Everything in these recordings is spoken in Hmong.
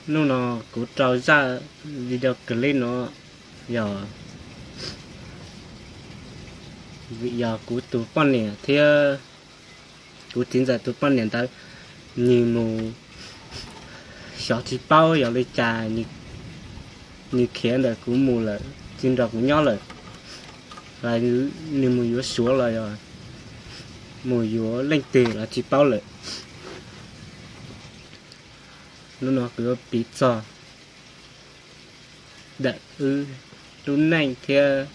Hnub no kuv rau zaj video clip no yog, vim yog kuv tus poj niam thiab kuv txiv ntxawm tus poj niam ntawd, nws mus xyov tsis paub yog li cas, nws khiav ntawm kuv mus lawm, tsis nrog kuv nyob lawm, nws mus yuav Suav los yog mus yuav leej twg los tsis paub lawm. Hnub no kuv yuav piv txog ntawm wb lub neej thiab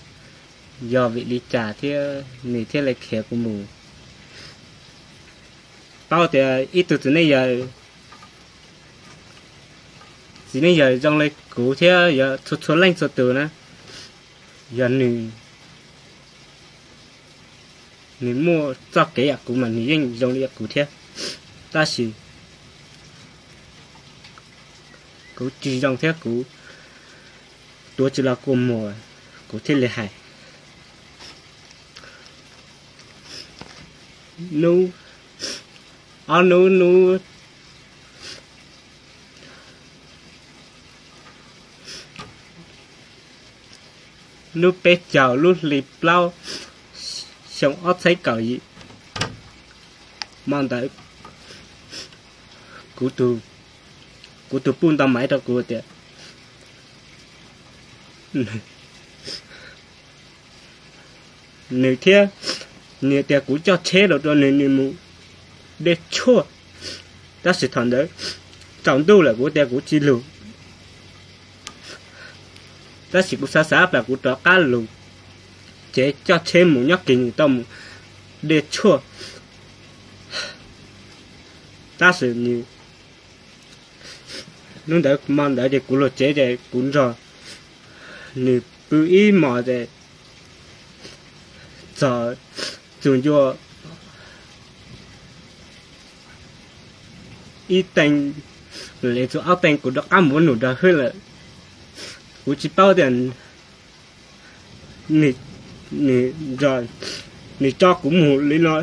yog vim li cas thiab nws thiaj li khiav kuv mus. Paub tias ib tug txiv neej yawg, txiv neej yawg zoo li kuv thiab yog txhua txhua leej txhua tus na, yog nws, nws muaj txoj kev yam kuv mas nws yeej zoo li yam kuv thiab. Tab sis kuv tsis zoo thiab kuv tuav tsis los kua muag, kuv thiaj li hais. Hnub, ob hnub, hnub, hnub peb caug lub hli plaub, xyoo ob txhiab kaum yim, hmo ntawd kuv tus, kuv tus puj ntaus maiv rau kuv tias nws thiab, nws tias kuv coj tsheb los rau nws, nws mus Dej Tshuaj. Tab sis thaum ntawd tsaus ntuj lawm, kuv tias kuv tsis lug, tab sis kuv xav xav plas kuv rov qab lug, ces coj tsheb mus nyob kis nws tau mus Dej Tshuaj. Tab sis nws, hnub ntawd hmo ntawd ces kuv lug tsev ces kuv nrog nws pw ib hmos ces txog txug ncua ib teev, li txug ob teev kuv rov qab mus ua num nrog hwj lawm. Kuv tsis paub tias nws, nws tso kuv mus li no.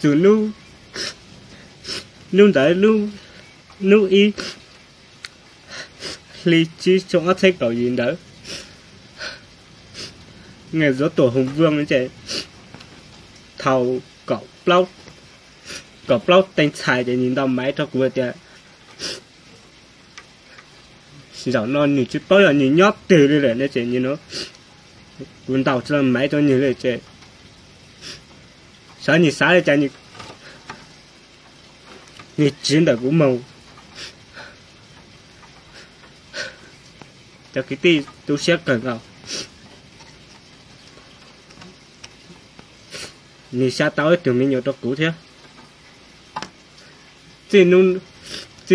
Txug hnub ntawd, hnub ib hli tsib xyoo ob txhiab kaum yim ntawd, nws zuav tuam hoo voo ces thaum kaum plaub teev txhais ces nws ntaus maiv rau kuv tias zaum no nws tsis paub yog nws nyob twg li lawm no ces kuv ntaus tsis los maiv rau nws li ces xyov nws xav li cas, nws tsiv ntawm kuv mus. Cov kwv tij, tu siab kawg nkaus. Nws xa tau ib tug me nyuam rau kuv thiab. Txij hnub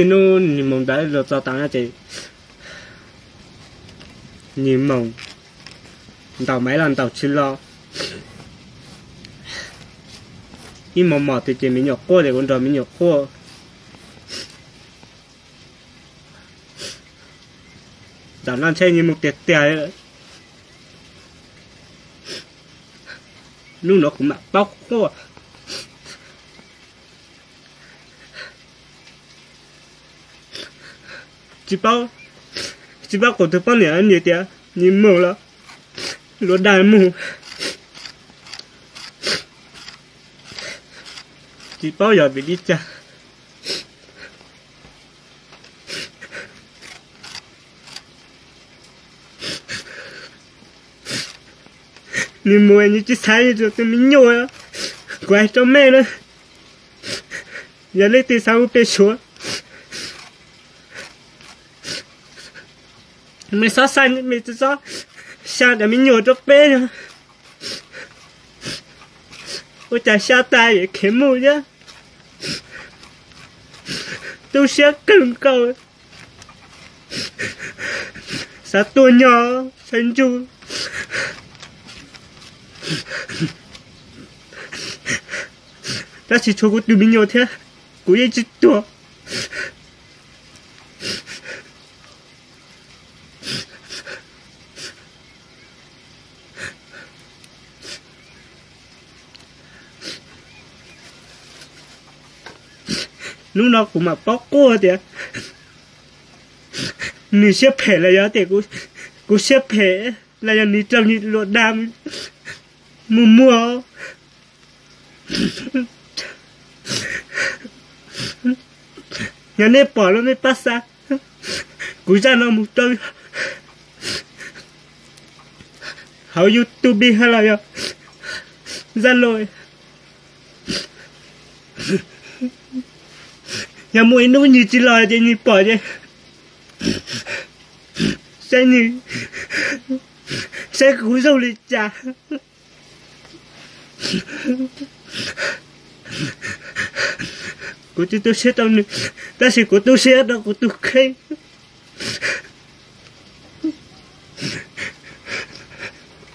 nws mus ntawd los txog tav no ces nws mus ntaus maiv los ntaus tsis los. Ib hmos mos twg ces me nyuam quaj ces kuv nrog me nyuam quaj. Zaum no ntshe nws mus tiag tiag li. Hnub no kuv mam paub quaj. Tsis paub, tsis paub kuv tus poj niam nws tias nws mus los luag dag mus. Tsis paub yog vim li cas. Nws mus nws tsis xaiv nws tus me nyuam. Kuv hais rau mej na, yog leej twg xav ua pej suav, mej xob xaiv, mej txhob xa cov me nyuam rau peb no. Ua cas xa tas es khiav mus thiab. Tu siab kawg nkaus. Xav tuag nyo, xav ntsug, tab sis tshuav kuv tus me nyuam thiab, kuv yeej tsis tuag. Hnub no kuv mam paub quaj tias nws siab phem los yog tias kuv siab phem los yog nws raug nws luag dag muag muag. Yog nej pom los nej pab xa kuv zaj no mus rau hauv YouTube los yog Zalo. Yog muaj ib hnub nws tsis los ces nws pom ces saib nws, saib kuv zoo li cas. Kuv tsis tu siab rau nws, tab sis kuv tu siab rau kuv tus kheej.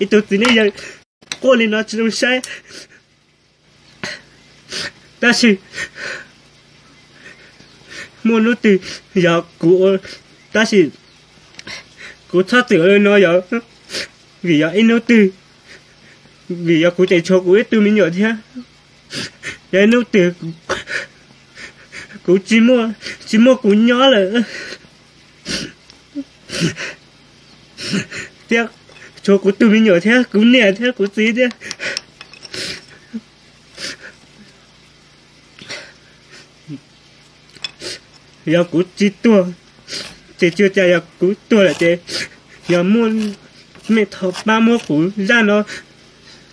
Ib tug txiv neej yawg quaj li no tsis zoo saib, tab sis muaj hnub twg yog kuv, tab sis kuv txhob txwm ua li no yog vim yog ib hnub twg, vim yog kuv tseem tshuav kuv ib tug me nyuam thiab. Yog ib hnub twg kuv tsis muaj, tsis muaj kuv nyob lawm thiab, tshuav kuv tus me nyuam thiab kuv niam thiab kuv txiv thiab. Yog kuv tsis tuag, ces tsis ua cas, yog kuv tuag lawm ces yog muaj, mej thov pab muab kuv zaj no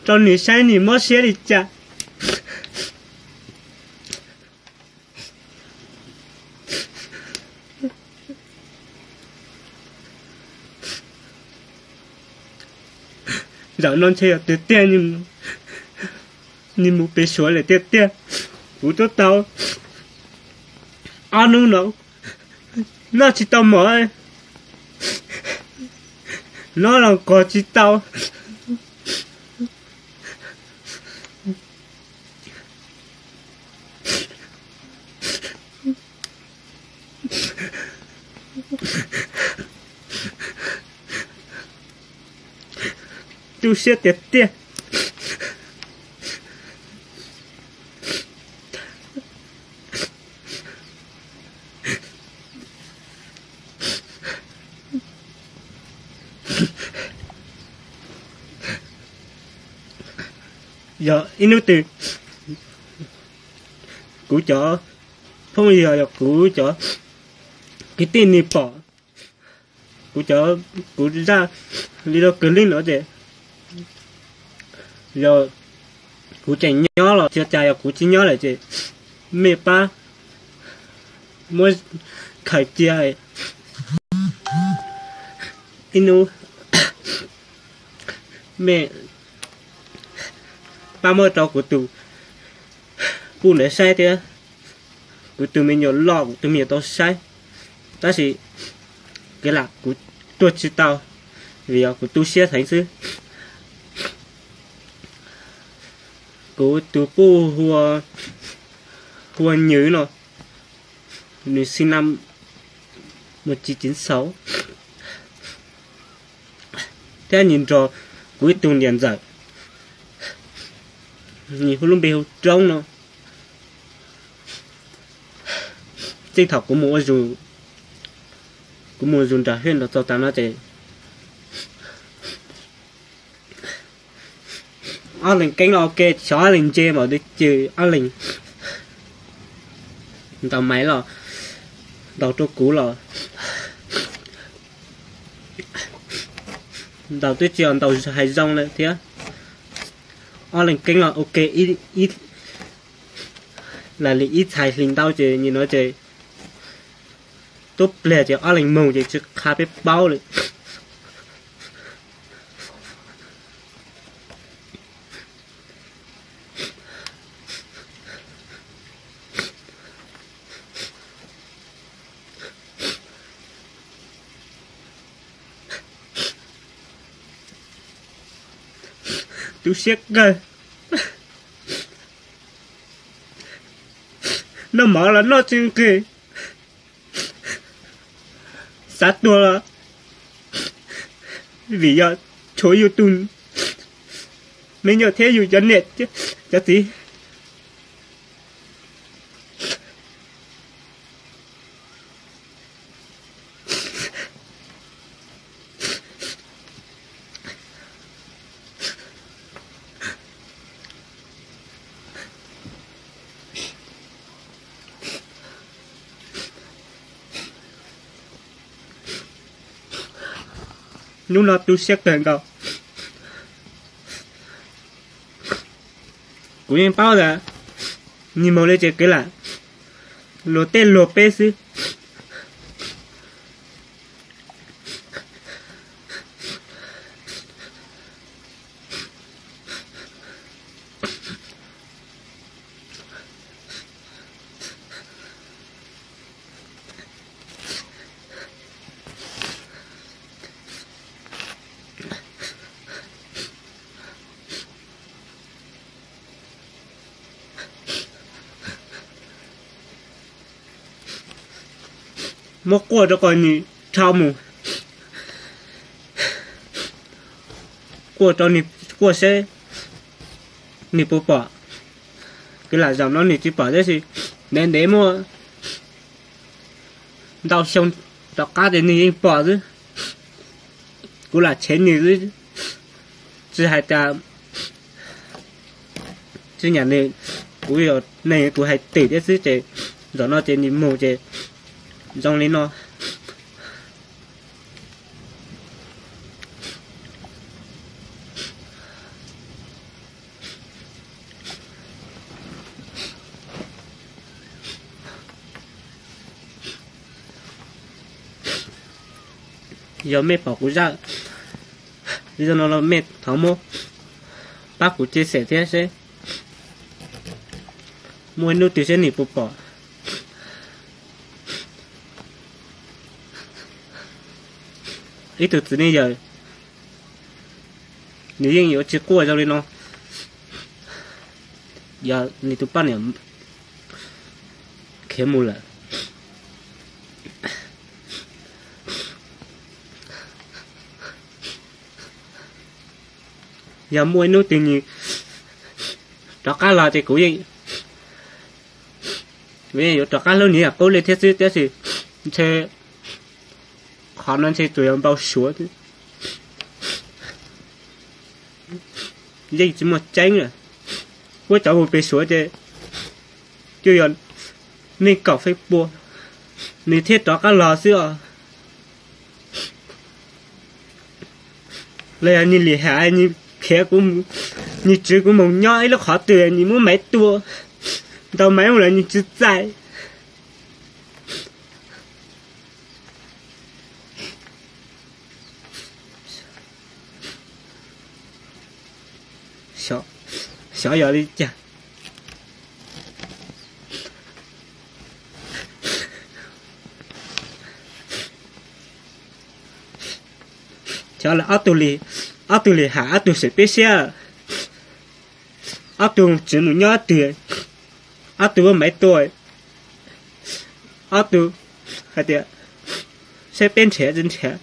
rau nws saib nws mob siab li cas. Zaum no ntshe yog tiag tiag, nws mus pem Suav lawm tiag tiag. Kuv twb tau ob hnub no noj tsis tau mov, noj los nqos tsis tau. Tu siab tiag tiag. Yog ib hnub twg kuv cov phooj ywg, yog kuv cov kwv tij nws pom kuv cov, kuv zaj video clip no ces yog kuv tseem nyob los tsis ua cas, yog kuv tsis nyob lawm ces mej pab muab khaws cia ib hnub, mej pab muab rau kuv tus puj ntawd saib thiab kuv tus me nyuam loj, kuv tus me nyuam tau saib. Tab sis kev lam kuv tuag tsis tau, vim yog kuv tu siab heev xwb. Kuv tus puj hu ua Nywv no, nws sinh năm một chín chín sáu, thiab nws nrog kuv ib tug niam ntxawm, nws hu lub npe hu Roob no. Txij thaum kuv mus ua, kuv mus zus nram hwj nrog txog tas no ces ob leeg keeb los ua ke, xyov ob leeg ntse mas twb cw ob leeg ntaus maiv los ntaus rau kuv los ntaus twb tsis yog ntaus hais zoo lawm thiab. Ob leeg keeb los ua ke ib, ib, lam li ib txhais hlis ntau ces nim no ces tub pliag ces ob leeg moog ces tsis qha peb paub li. Tu siab kawg. Noj mov los noj tsis nqis, xav tuag los vim yog tshuav yus tus me nyuam thiab yus cov niam cov txiv. Hnub no tu siab kawg nkaus. Kuv yeej paub tias nws mus li ces kwv lam luag tej luag peb xwb. Muab quaj rau kom nws dhau mus, quaj rau nws, quaj seb nws puas pom. Kwv lam zaum no nws tsis pom tab sis ntev ntev muaj ntau xyoo tom qab ces nws yeej pom xwb. Kuv lam tshev nws xwb, tsis hais tias tsis nyam nws, kuv yog neeg kuv hais twm thiab xwb ces zaum no ces nws mus ces zoo li no. Yog mej pom kuv zaj li no los mej thov muab pab kuv chia sẻ thiab seb muaj ib hnub twg seb nws puas pom. Ib tug txiv neej yawm nws yeej yuav tsis quaj zoo li no, yog nws tus poj niam khiav mus lawm. Yog muaj ib hnub twg nws rov qab los ces kuv yeej, kuv yeej yuav rov qab hlub nws ib yam qub li thiab xwb, tab sis ntshe qhov no ntshe tsuas yog npau suav, yeej tsis muaj tseeb lawm. Puab cov mus pem Suav ces cuaj yog neeg kaum feem pua nws thiaj rov qab los xwb os. Los yog nws lim ham nws khiav, nws tswv kuv mus nyob ib lub qhov twg, nws muab maiv tua, ntaus maiv mus lawm nws tsis txais. Xyov yog li cas. Xyov lawv ob tug li, ob tug li ham ob tug seem peb siab. Ob tug tswv mus nyob ob tug, ob tug muab maiv tua, ob tug hais tias saib peb nrhiav tsis nrhiav.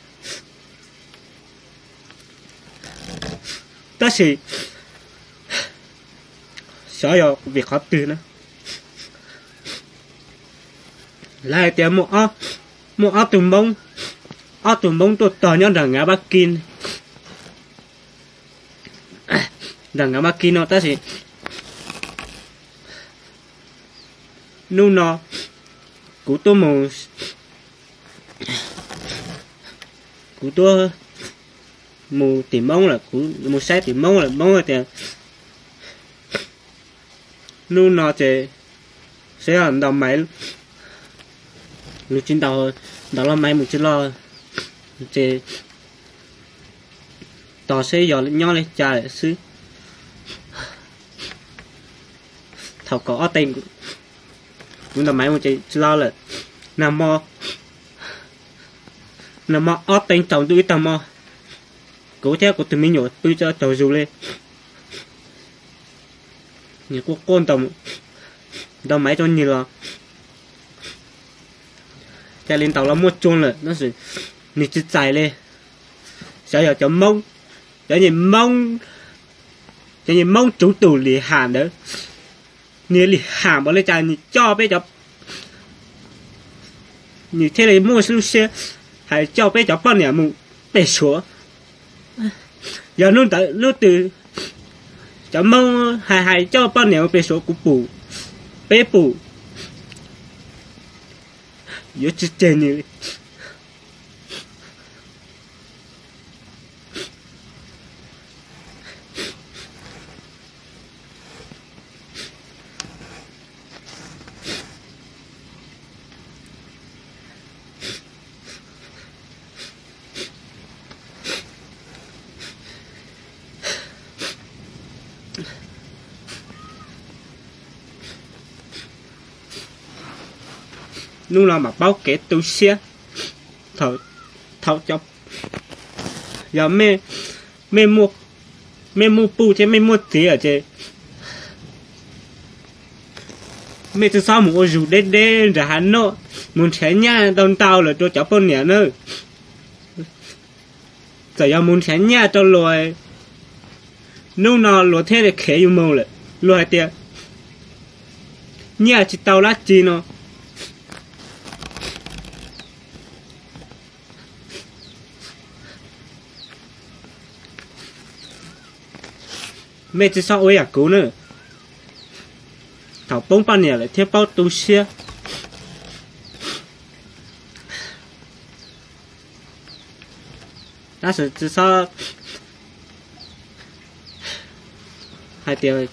Tab sis xyov yog vim qhov twg na, lawv hais tias muaj ob tug Hmoob, ob tug Hmoob tuaj tog nyob nram Nkav Pab Kis, nram Nkav Pab Kis no tab sis hnub no kuv tuaj mus, kuv tuaj mus tim Hmoob lawm, kuv mus saib tim Hmoob lawm, Hmoob tias hnub no ces seb ntaus maiv, lus tsis ntaus, ntaus los maiv mus tsis los, ces tos seb yog nyob li cas lawm xwb. Thaum kaum ob teev kuv ntaus maiv mus ces tsis los lawm. Nag hmo, nag hmo ob teev tsaus ntuj ib tag hmo, kuv thiab kuv tus me nyuam pw tsaug zog li, nws quaj quaj ntaus maiv rau nws los, cas li ntaus los muaj tsuag lawm tab sis nws tsis txais li. Xyov yog cov Hmoob, cov nyuag Hmoob, cov nyuag Hmoob tsuv tus lim ham ntawd, nws lim ham npaum li cas nws coj peb cov, nws thiaj li muaj lub siab hais coj peb cov poj niam mus pem Suav. Yog hnub ntawd hnub twg cov Hmoob hais hais coj poj niam mus pem Suav kuv pum, peb pum, yuav tsis tseg nws li. Hnub no mam paub kev tu siab. Thaum, thaum cov, yog mej, mej muaj puj thiab mej muaj txiv lawm ces mej tsi txhob mus ua zug deb deb nram hav noj, mus nrhiav nyaj ntau ntau lawm rau cov poj niam na. Txawm yog mus nrhiav nyaj rau luag, hnub no luag thiaj li khiav yus mus lawm. Luag hais tias nyaj tsis tau dab tsi no. Mej tsi txhob ua yam kuv na. Thaum poob poj niam lawm thiaj paub tu siab. Tab sis tsi txhob hais tias,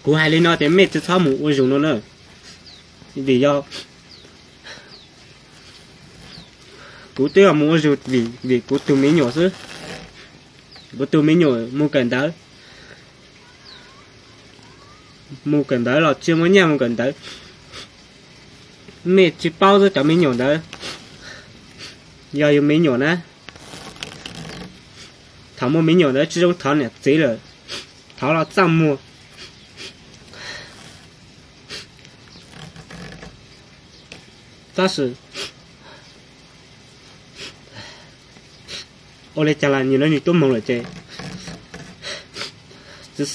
kuv hais li no tias mej tsi txhob mus ua zug no na. Vim yog kuv twb yog mus ua zug vim, vim kuv tus me nyuam xwb. Kuv tus me nyuam mus kawm ntawv, mus kawm ntawv los tsi muaj nyaj mus kawm ntawv. Mej tsi paub xwb, cov me nyuam ntawd yog yus me nyuam na. Thaum muaj me nyuam ntawd tsi zoo thov niam txiv lawm, thov los txaj muag. Tab sis ua li cas los nws lawv nws tuaj mus lawm ces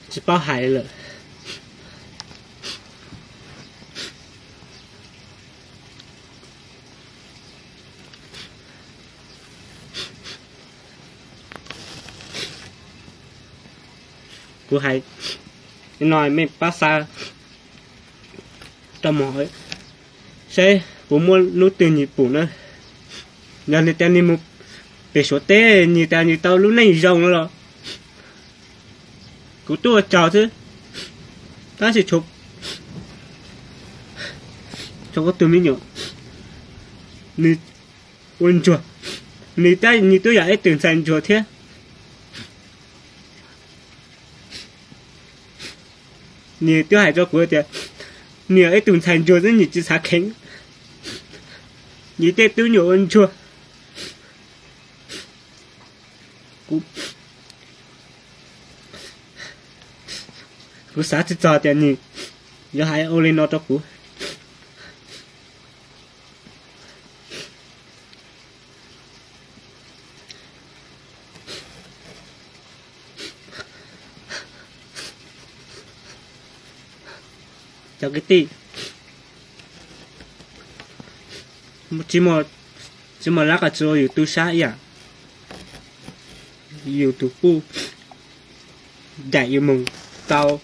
tsis paub hais lawm. Kuv hais no mej pab xa rau mus saib puas muaj hnub twg nws pum na. Yog nws tias nws mus pem Suav teb, nws tias nws tau lub neej zoo no los kuv tuaj ua tsaug xwb. Tab sis tshuav kuv tus me nyuam, nws ua ntsuag, nws twb yog ib tug ntxhais ntsuag thiab. Nws twb hais rau kuv tias nws yog ib tug ntxhais ntsuag xwb, nws tsis xav kheev nws tej tub nyuam ua ntsuag. Kuv xav tsis txog tias nws yuav hais ua li no rau kuv. Cov kwv tij, tsis muaj lab qas tsuas yus tu sab ib yam, yus tus puj daim yus mus tau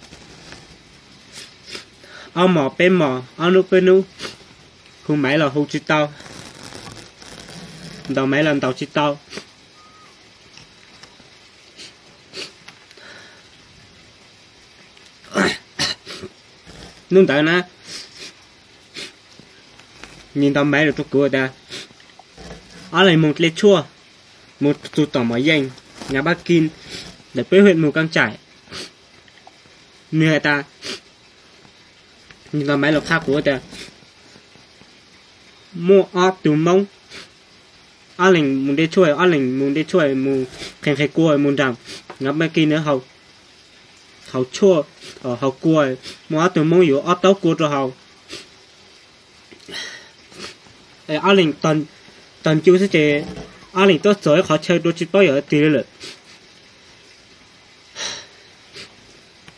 ob mos peb mos, ob hnub peb hnub, hu maiv los hu tsis tau, ntaus maiv los ntaus tsis tau. Hnub ntawd na, nws ntaus maiv los rau kuv tias, ob leeg mus dle tshuaj, mus txug tom Mos Yeej, Ngam Paj Kis, ntawm peb hwm mus Kaaj Tsaim. Nws hais tas, nws ntaus maiv los qha kuv tias muaj ob tug Hmoob, ob leeg mus dle tshuaj, ob leeg mus dle tshuaj, mus qhia qhia kua mus nram Ngam Paj Kis na, haus tshuaj, haus kua, muaj ob tug Hmoob yuav ob taub kua rau haus. Ob leeg tog ncu xwb ces ob leeg tuaj txog ib qhov chaw dua tsis paub yog twg li lawm.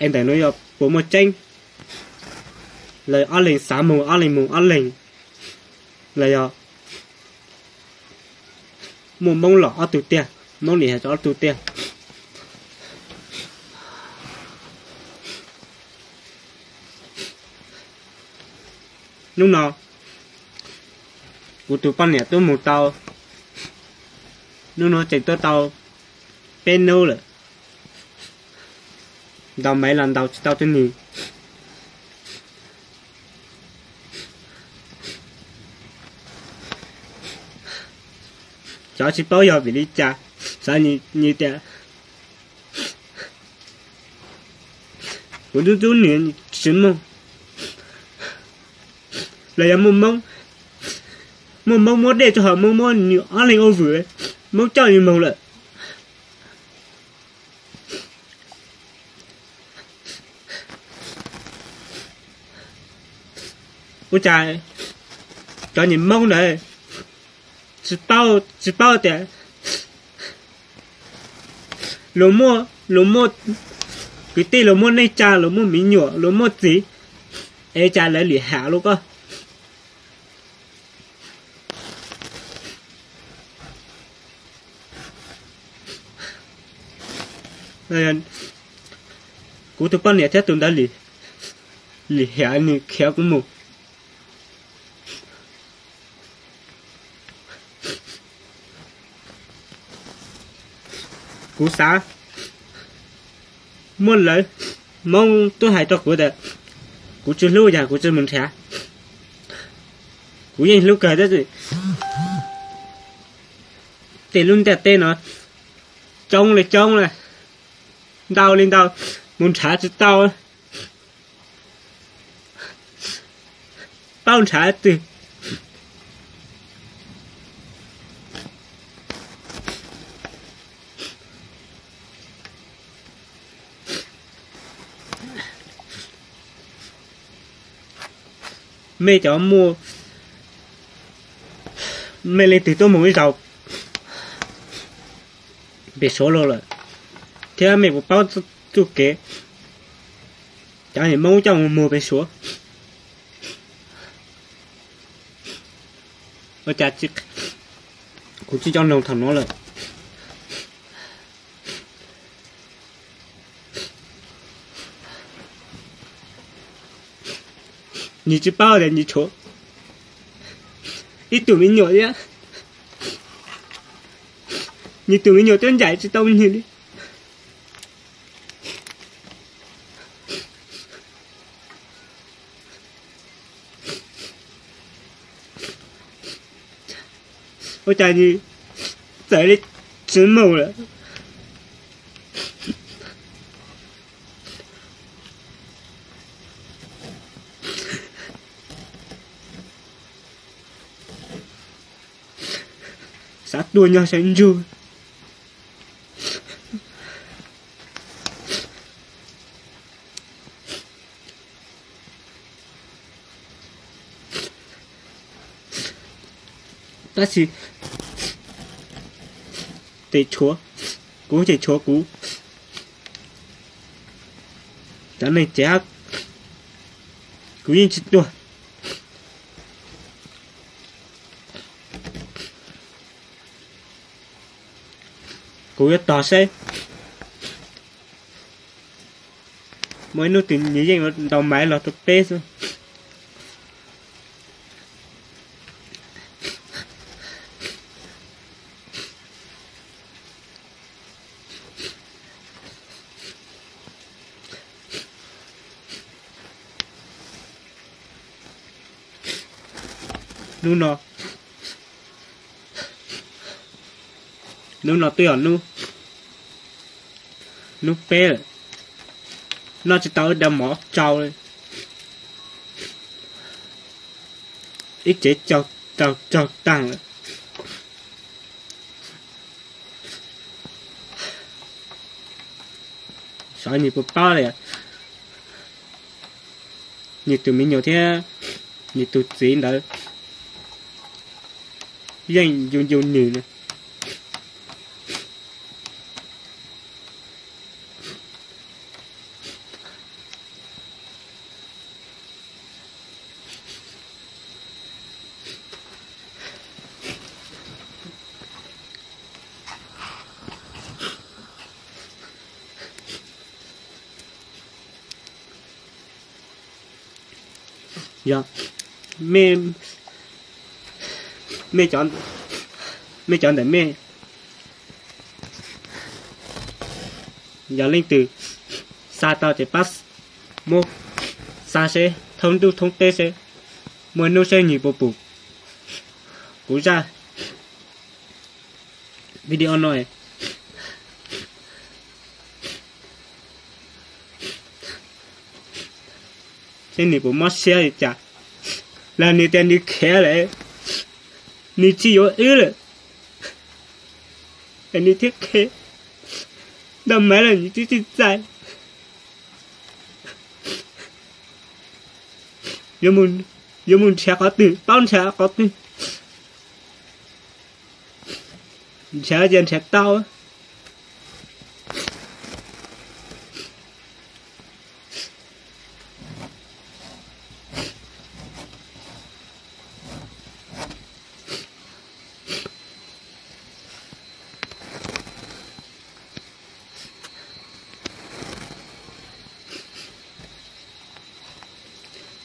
Es ntawm no yog puas muaj tseeb? Lawv ob leeg xav mus ob leeg mus ob leeg, los yog muaj Hmoob los ob tug tiag, Hmoob lim hiam rau ob tug tiag. Hnub no kuv tus poj niam twb mus tau, hnub no tseem tuaj tau peb hnub lawm, ntaus maiv los ntaus tsis tau rau nws. Xyov tsis paub yog vim li cas, xyov nws tias Kuv ntxub ntxub nws tsis moog. Los yog muaj Moob, muaj Moob muab dej rua hauv, Moob muab nws ob leeg ua vwm, Moob coj nws moog lawm. Ua cas cov niam Moob ntawd tsis paub, tsis paub tias luag muaj, luag muaj kwv tij, luag muaj neej tsa, luag muaj me nyuam, luag muaj txiv, es cas lawv lim hiam rau koj? Kuv tus poj niam thiab tus ntawd lim hiam, nws khiav kuv mus. Kuv xav muab lawv, Moob twb hais rau kuv tias kuv tsis hlub yog kuv tsis mus nrhav. Kuv yeej hlub kawg thiab, ces lub ntiaj teb no coob li coob na, ntau li ntau, mus nrhav tsis tau, paub nrhav twg. Mej cov muaj, mej leej twg tuaj mus ib zaug pem Suav lawm, thiab mej puas paub txuj kev cov niam Moob coj mus muag pem Suav? Ua cas kuv tsis nco noog thaum no lawm? Nws tsis paub tias nws tshuav ib tug me nyuam thiab, nws tus me nyuam twb ncaim tsis tau nws li. Ua cas nws txawm li tsis mus lawm? Xav tuag nyob sab ntsug. Tab sis ces tshuav kuv, ces tshuav kuv, cov neeg ces kuv yeej tsis tuag. Kuv yuav tos seb, muaj ib hnub twg nws yeej ntaus maiv los rau peb xwb. Hnub no, hnub no twb yog hnub, hnub peb lawm, noj tsis tau ib daim mov tsau li, ib tsev tsaug, tsaug taag lawm. Xyov nws puas paub li, nws tus me nyuam thiab nws tus txiv ntawd yeej ncu ncu nws na. Yog mej, mej cov ntawm mej yog leej twg xa tau ces pab muab xa seb thoob ntuj thoob teb seb muaj hnub seb nws puas pum kuv zaj video no. Seb nws puas mob siab li cas. Los nws tias nws khiav lawm, nws tsis yuav wb lawm, es nws thiaj khiav. Nta maiv los nws twb tsis txais. Yuav mus nrhiav qhov twg, paub nrhiav qhov twg? Nrhiav ces nrhiav tau.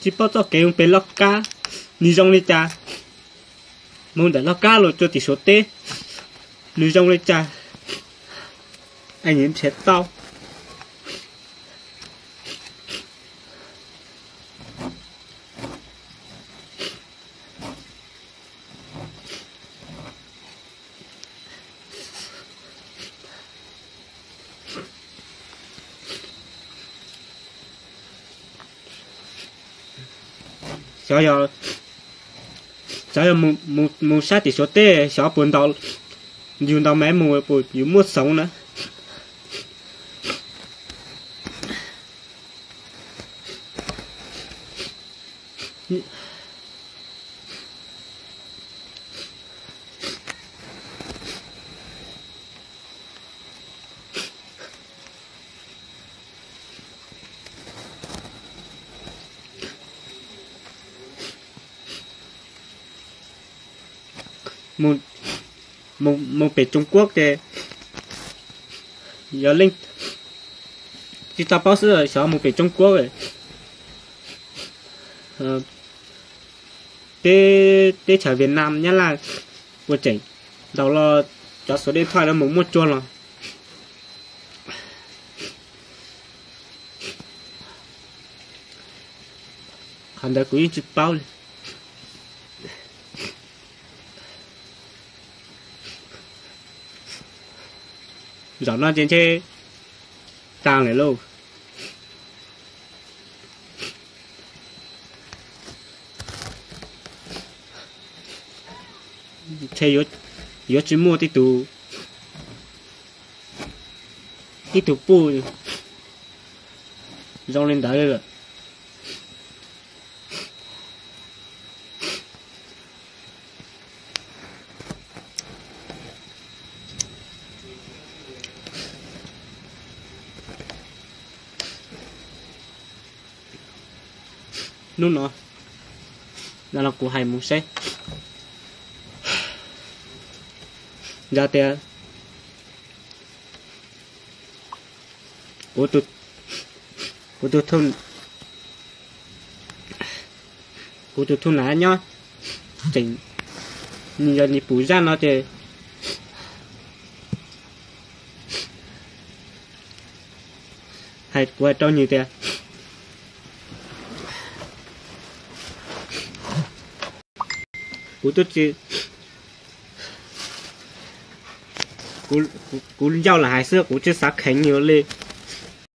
Tsis paub txoj kev mus pem Loj Kab nws zoo li cas, mus ntawm Loj Kab los rau tim Suav teb nws zoo li cas, es nws nrhiav tau. Xyov yog, xyov yog mus sab tim Suav teb xyov puas ntaus, yus ntaus maiv mus puas yus muaj xoov na. Mus pem Tsoob Kuab ces yog leej, tsis tau paub xwb, xyov mus pem Tsoob Kuab, teb chaws Vietnam Nyab Laj ua tseem ntaus los cov xuv dej thoj no mus muaj tsuag los. Qhov ntawd kuv yeej tsis paub li. Zaum no ces ntshe tag lawm lauj. Ntshe yuav tsis muaj tib tug, tib tug puj zoo li ntawd li lawm. Hnub no, no los kuv hais mus seb. Yog tias kuv tus, kuv tus thu nav nyob tseem, nws yog nws pum zaj no ces hais, kuv hais rau nws tias kuv twb tsis, kuv ncauj lam hais xwb, kuv tsis xav kheev nws li.